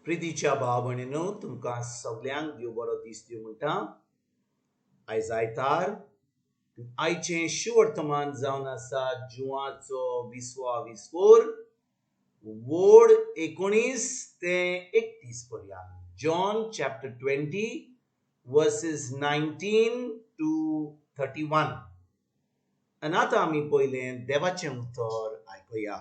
प्रितीच्या भाव भयणीनो, तुमकां सगल्यांक देव बरो दीस दिवं म्हणटा. आयज आयतार, आयचें शुवर्तमान जावन आसा जुवाचो विसवा विस्वोर वोड 19 ते 31 पर्यंत. John chapter 20 verses 19 to 31. आनी आतां आमी पयलें देवाचें उतर आयकुया.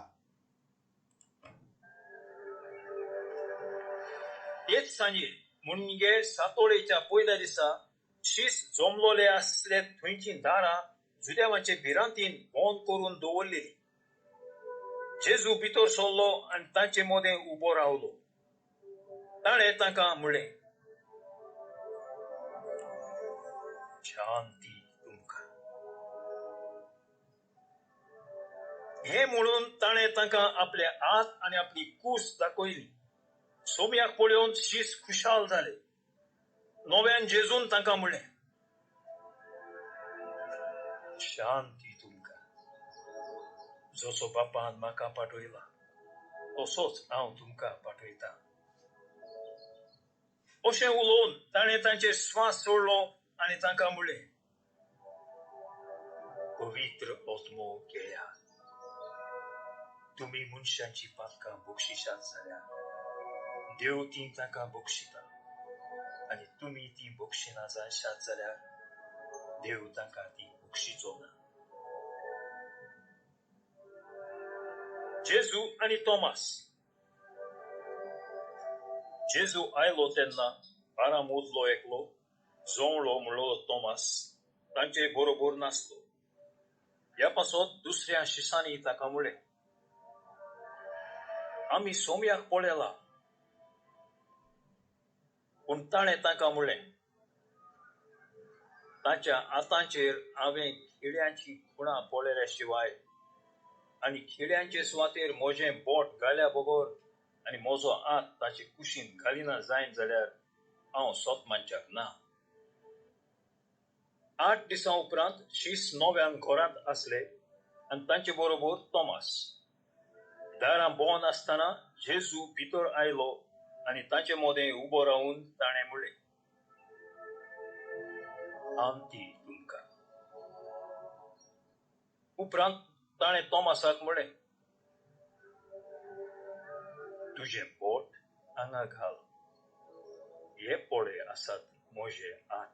तेच सांजे म्हणजे सातोळेच्या पयल्या दिसा शीस जमलोले आसले थंयचीं दारां जुदेवांचे भिरांतीन बंद करून दवरलेली. जेजू भितर सरलो आनी तांचे मदें उबो रावलो. ताणें तांकां म्हणलें, शांती तुमकां. हें म्हणून ताणें तांकां आपले हात आनी आपली कूस दाखयली. सोम्याक पळोवन शीस खुशाल जाले. नव्यान जेजून तांकां म्हणलें, शांती तुमकां. जसो बापान म्हाका पाठयला तसोच हांव तुमकां पाठयता. अशें उलोवन ताणें तांचेर स्वास सोडलो आनी तांकां म्हणलें, पवित्र आत्मो घेयात. तुमी मनशांची पातकां बक्षिशात जाल्यार देव ती तांकां बक्षिता, आनी तुमी ती बक्षिना जायशात जाल्यार देव तांकां ती बक्षिचो ना. जेजू आनी तोमास. जेजू आयलो तेन्ना 12 मदलो एकलो जोवळो म्हणलो तोमास तांचे बरोबर नासलो. ह्या पासत दुसऱ्या शिसांनी ताका म्हणलें, आमी सोम्याक पळयला. पूण ताणें तांकां म्हणलें, ताच्या हातांचेर हांवें खिळ्यांची खुणां पळयल्या शिवाय आनी खिळ्यांचे सुवातेर म्हजें बोट घाल्या बगर आनी म्हजो हात ताचे कुशीन घालिना जायत जाल्यार हांव सोत मानच्याक ना. 8 दिसां उपरांत शीस नव्यान घरांत आसले आनी तांचे बरोबर तोमास. दारां बंद आसतना जेजू भितर आयलो आनी तांचे मदें उबो रावून ताणें म्हणलें, आमती तुमकां. उपरांत ताणें तोमासाक म्हणलें, तुजें बोट हांगा घाल, हे पळय आसात म्हजे हात.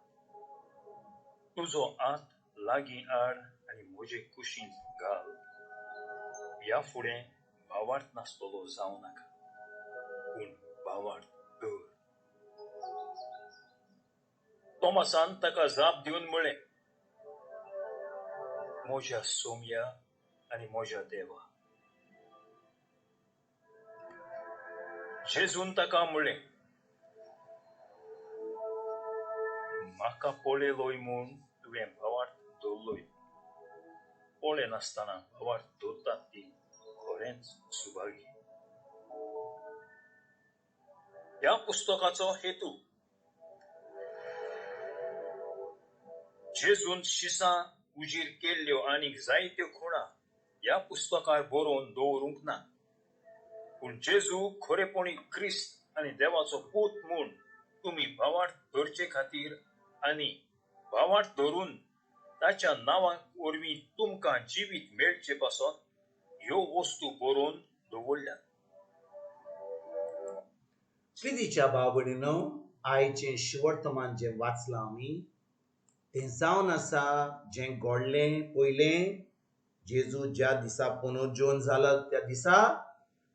तुजो हात लागीं हाड आनी म्हजे कुशींत घाल. ह्या फुडें भावार्थ नासतलो जावं नाका, पूण भावार्थ धर. तोमासान ताका जाप दिवन म्हणलें, म्हज्या सोम्या आनी म्हज्या देवा. जेजून ताका म्हणलें, म्हाका पळयलोय म्हूण तुवें भावार्थ दवरलोय. पळयनासतना भावार्थ दवरतात ती खरेंच सुभागी. ह्या पुस्तकाचो हेतू जेजून शिसां उजीर केल्ल्यो आनीक जायत्यो खुणा ह्या पुस्तकार बरोवन दवरूंक ना. पूण जेजू खरेपणी क्रिस्त आनी देवाचो पूत म्हूण तुमी भावार्थ धरचे खातीर आनी भावार्थ धरून ताच्या नांवा वरवीं तुमकां जिवीत मेळचे पासत ह्यो वस्तू बरोवन दवरल्यात. प्रितीच्या भाव भयणीनो, आयचें शुवर्तमान जें वाचलां आमी तें जावन आसा जें घडलें पयलें जेजू ज्या दिसा पुनर्जीवन जाला त्या दिसा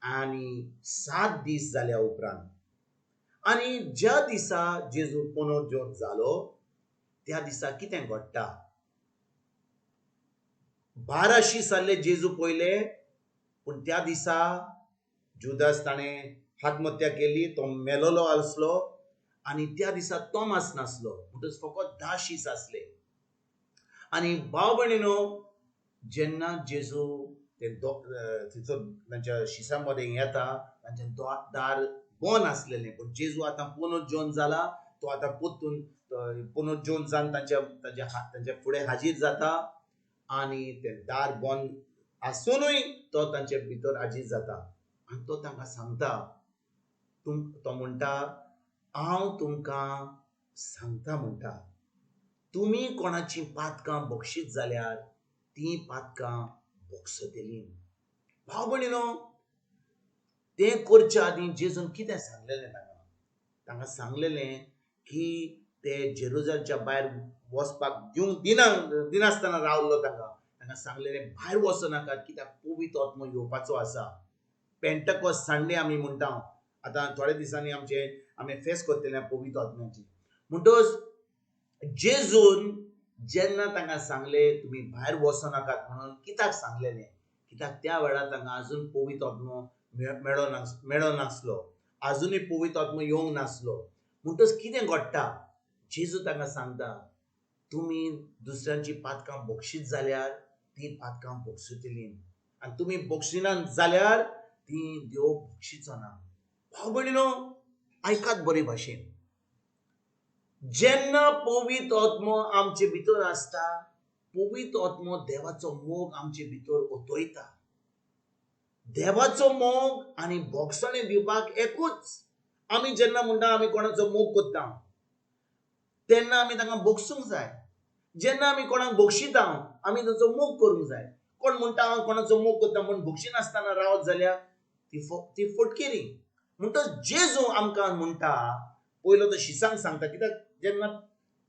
आनी 7 दीस जाल्या उपरांत, आनी ज्या दिसा जेजू पुनर्जीवन जालो त्या दिसा कितें घडटा. 12 शीस जाल्ले जेजू पयले, पूण त्या दिसा जुदास ताणें आत्महत्या केली, तो मेलोलो आसलो आनी त्या दिसा तोमास नासलो, म्हणटच फकत 10 शीस आसले. आनी भाव भयणीनो, जेन्ना जेजू ते थंयसर तांच्या शिसां मदें येता, तांचें दार बंद आसलेलें, पूण जेजू आतां पुनर्जीवन जाला, तो आतां परतून पुनर्जीवन जावन तांच्या फुडें हाजीर जाता आनी तें दार बंद आसुनूय तो तांचे भितर हाजीर जाता आनी तो तांकां सांगता, तो म्हणटा हांव तुमकां सांगता म्हणटा, तुमी कोणाची पातकां बक्षीत जाल्यार ती पातकां बक्षतली. भाव भयणीनो, तें करच्या आदीं जेजून कितें सांगलेलें तांकां? तांकां सांगलेलें की ते जेरुजालच्या भायर वचपाक दिवंक दिनासतना रावलो. तांकां तांकां सांगलेलें भायर वचो नाकात, कित्याक पवित्र आत्मो येवपाचो आसा. पेंटकॉस्ट संडे आमी म्हणटा, आतां थोड्या दिसांनी आमी फेस करतले पवित्र आत्म्याची. म्हणटकच जेजून जेन्ना तांकां सांगलें तुमी भायर वचो नाकात म्हणून, कित्याक सांगलेलें? कित्याक त्या वेळार तांकां आजून पवित्र आत्मो मेळो नासलो, आजुनूय पवित्र आत्मो येवंक नासलो. म्हणटकच कितें घडटा, जेजू तांकां सांगता तुमी दुसऱ्यांची पातकां बक्षीत जाल्यार ती पातकां बक्षितली, आनी तुमी बक्षिना जाल्यार ती देव बक्षिचो ना. भाव भयणीनो, आयकात बरे भाशेन, जेन्ना पवित्र आत्मो आमचे भितर आसता, पवित्र आत्मो देवाचो मोग आमचे भितर ओतयता. देवाचो मोग आनी बोगसणें दिवपाक एकूच. आमी जेन्ना म्हणटा आमी कोणाचो मोग करता तेन्ना आमी तांकां बोगसूंक जाय. जेन्ना आमी कोणाक बक्षिता आमी तांचो मोग करूंक जाय. कोण म्हणटा हांव कोणाचो मोग करता म्हूण बक्षिनासतना रावत जाल्यार ती फटकेरी. म्हणटच जेजू आमकां म्हणटा, पयलो तो शिसांक सांगता, कित्याक जेन्ना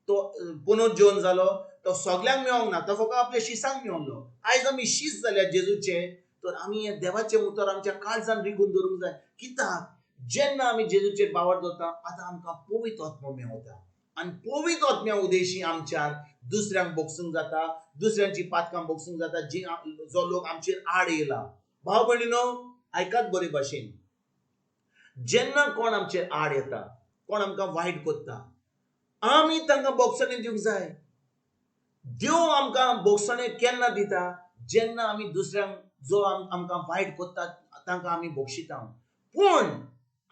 तो पुनर्जीवन जालो तो सगल्यांक मेळोंक ना, तो फकत आपल्या शिसांक मेळलो. आयज आमी शीस जाल्या जेजूचे, तर आमी हें देवाचें उतर आमच्या काळजान रिगून दवरूंक जाय. कित्याक जेन्ना आमी जेजूचेर बावर दवरता आतां आमकां पवित्र आत्मो मेवता, आनी पवित्र आत्म्या उदेशी आमच्यान दुसऱ्यांक बक्षूंक जाता, दुसऱ्यांची पातकां बक्षूंक जाता, जी जो लोक आमचेर आड येयला. भाव भयणीनो, आयकात बरे भाशेन, जेन्ना कोण आमचेर आड येता, कोण आमकां वायट करता, आमी तांकां बोगसणें दिवंक जाय. देव आमकां बोगसणें केन्ना दिता? जेन्ना आमी दुसऱ्यांक जो आमकां वायट करता तांकां आमी बक्षिता. पूण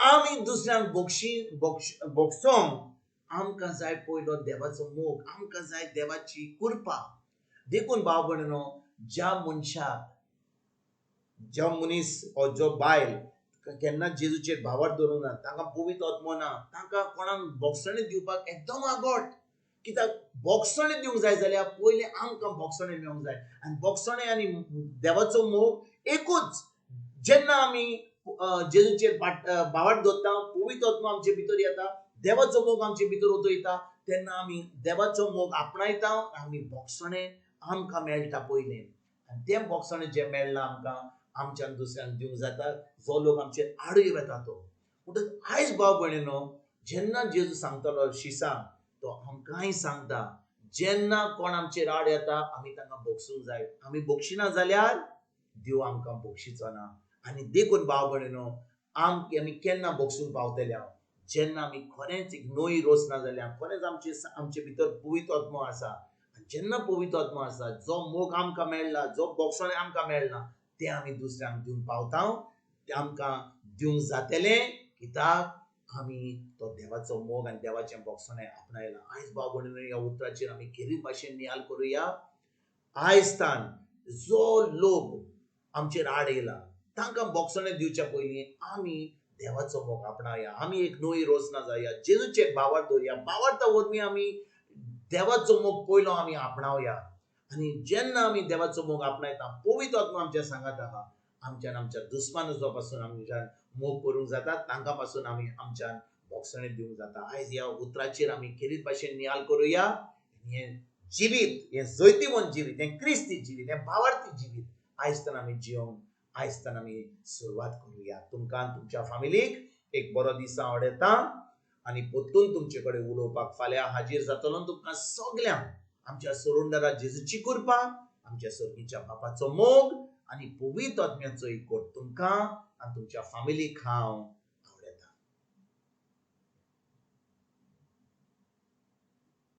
आमी दुसऱ्यांक बक्षोंक आमकां जाय पयलो देवाचो मोग, आमकां जाय देवाची कृपा. देखून भाव भयणीनो, ज्या मनशाक, ज्या मनीस ओ जो बायल केन्ना जेजूचेर भावार दवरूंक ना, तांकां पवित्र आत्मो ना, तांकां कोणाक बोगसणें दिवपाक एकदम आगोट. कित्याक बोगसणें दिवंक जाय जाल्यार पयलें आमकां बोगसणें मेळोंक जाय. आनी बोगसणें आनी देवाचो मोग एकूच. जेन्ना आमी जेजूचेर भावार दवरता, पवित्र आत्मो आमचे भितर येता, देवाचो मोग आमचे भितर ओतयता, तेन्ना आमी देवाचो मोग आपणायता, आमी बोगसणें आमकां मेळटा पयलें. आनी तें बोगसणें जें मेळ्ळां आमकां, आमच्यान दुसऱ्यांक दिवंक जाता, जो लोक आमचेर आडूय वेता तो. म्हणटकच आयज भाव भयणीनो, जेन्ना जेजू सांगतालो शिसांक, तो आमकांय सांगता जेन्ना कोण आमचेर आड येता आमी तांकां बक्षूंक जाय. आमी बक्षिना जाल्यार देव आमकां बक्षिचो ना. आनी देखून भाव भयणीनो, आमी केन्ना बक्षूंक पावतले? जेन्ना आमी खरेंच एक नवी रोसना जाल्या, खरेंच आमचे भितर पवित्र आत्मो आसा. आनी जेन्ना पवित्र आत्मो आसा, जो मोग आमकां मेळ्ळा, जो बोगसणें आमकां मेळ्ळा, तें आमी दुसऱ्यांक दिवंक पावता, तें आमकां दिवंक जातलें. कित्याक आमी तो देवाचो मोग आनी देवाचें बोगसणें आपणायलां. आयज भाव भयणीनो, ह्या उतराचेर आमी खेरीत भाशेन नियाल करुया. आयज तान जो लोक आमचेर आड येयला तांकां बोगसणें दिवच्या पयलीं आमी देवाचो मोग आपणाया, आमी एक नवी रोसना जाया, जेजूचेर भावार दवरुया. भावार्था वरवीं आमी देवाचो मोग पयलो आमी आपणावया. आनी जेन्ना आमी देवाचो मोग आपणायता, पवित्र आत्मो आमच्या सांगात आहा, आमच्यान आमच्या दुस्मानाचो पासून आमच्यान मोग करूंक जाता, तांकां पासून आमी आमच्यान बोगसणें दिवंक जाता. आयज ह्या उतराचेर आमी खेरीत भाशेन नियाल करुया. हें जिवीत, हें जैतिवंत जिवीत, हें क्रिस्ती जिवीत, हें भावार्थी जिवीत आयज तर आमी जिवंक आयज तर आमी सुरवात करुया. तुमकां तुमच्या फामिलीक एक बरो दीस हांव आवडयता आनी परतून तुमचे कडेन उलोवपाक फाल्यां हाजीर जातलो. तुमकां सगल्यांक आमच्या सोरुंडरा जेजूची कृपा, आमच्या सर्गीच्या बापाचो मोग आनी पवित्र आत्म्याचो एकवट तुमकां आनी तुमच्या फामिलीक हांव